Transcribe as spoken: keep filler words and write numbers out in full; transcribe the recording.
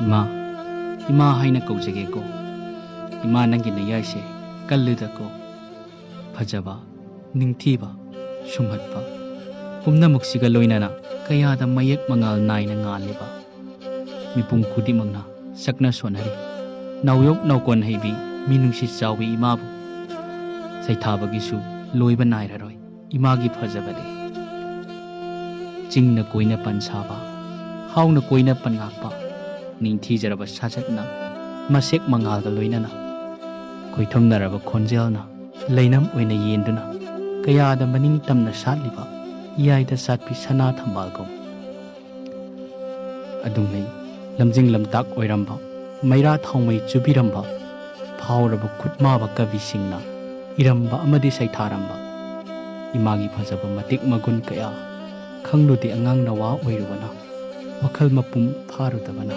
ꯏꯃꯥ, ꯏꯃꯥ ꯍꯥꯏꯅ ꯀꯧꯖꯒꯦꯀꯣ꯫ ꯏꯃꯥ, ꯅꯪꯒꯤ ꯅꯌꯥꯏꯁꯦ ꯀꯜꯂꯤꯗꯀꯣ꯫ ꯐꯖꯕ, ꯅꯤꯡꯊꯤꯕ, ꯁꯨꯝꯍꯠꯄ, ꯄꯨꯝꯅꯃꯛꯁꯤꯒ ꯂꯣꯏꯅꯅ ꯀꯌꯥꯗ ꯃꯌꯦꯛ ꯃꯉꯥꯜ ꯅꯥꯏꯅ ꯉꯥꯜꯂꯤꯕ꯫ ꯃꯤꯄꯨꯝ ꯈꯨꯗꯤꯡꯃꯛꯅ ꯁꯛꯅ ꯁꯣꯟꯅꯔꯤ꯫ ꯅꯥꯎꯌꯣꯛ ꯅꯥꯎꯀꯣꯟ ꯍꯩꯕꯤ, ꯃꯤꯅꯨꯡꯁꯤ ꯆꯥꯎꯕꯤ ꯏꯃꯥꯕꯨ ꯁꯩꯊꯥꯕꯒꯤꯁꯨ ꯂꯣꯏꯕ ꯅꯥꯏꯔꯔꯣꯏ꯫ ꯏꯃꯥꯒꯤ ꯐꯖꯕꯗꯤ ꯆꯤꯡꯅ ꯀꯣꯏꯅ ꯄꯟ ꯁꯥꯕ, ꯍꯥꯎꯅ ꯀꯣꯏꯅ ꯄꯟ ꯉꯥꯛꯄ, ꯅꯤꯡꯊꯤꯖꯔꯕ ꯁꯥꯖꯠꯅ ꯃꯁꯦꯛ ꯃꯉꯥꯜꯒ ꯂꯣꯏꯅꯅ ꯈꯣꯏꯊꯨꯝꯅꯔꯕ ꯈꯣꯟꯖꯦꯜꯅ ꯂꯩꯅꯝ ꯑꯣꯏꯅ ꯌꯦꯟꯗꯨꯅ ꯀꯌꯥꯗ ꯃꯅꯤꯡ ꯇꯝꯅ ꯁꯥꯠꯂꯤꯕ ꯏꯌꯥꯏꯗ ꯁꯥꯠꯄꯤ ꯁꯅꯥ ꯊꯝꯕꯥꯜꯒꯨꯝ꯫ ꯑꯗꯨꯉꯩ ꯂꯝꯖꯤꯡ ꯂꯝꯇꯥꯛ ꯑꯣꯏꯔꯝꯕ, ꯃꯩꯔꯥ ꯊꯥꯎꯃꯩ ꯆꯨꯕꯤꯔꯝꯕ, ꯐꯥꯎꯔꯕ ꯈꯨꯠꯃꯥꯕ ꯀꯕꯤꯁꯤꯡꯅ ꯏꯔꯝꯕ ꯑꯃꯗꯤ ꯁꯩꯊꯥꯔꯝꯕ ꯏꯃꯥꯒꯤ ꯐꯖꯕ ꯃꯇꯤꯛ ꯃꯒꯨꯟ ꯀꯌꯥ ꯈꯪꯂꯨꯗꯦ ꯑꯉꯥꯡ ꯅꯋꯥ ꯑꯣꯏꯔꯨꯕꯅ, ꯋꯥꯈꯜ ꯃꯄꯨꯝ ꯐꯥꯔꯨꯗꯕꯅ꯫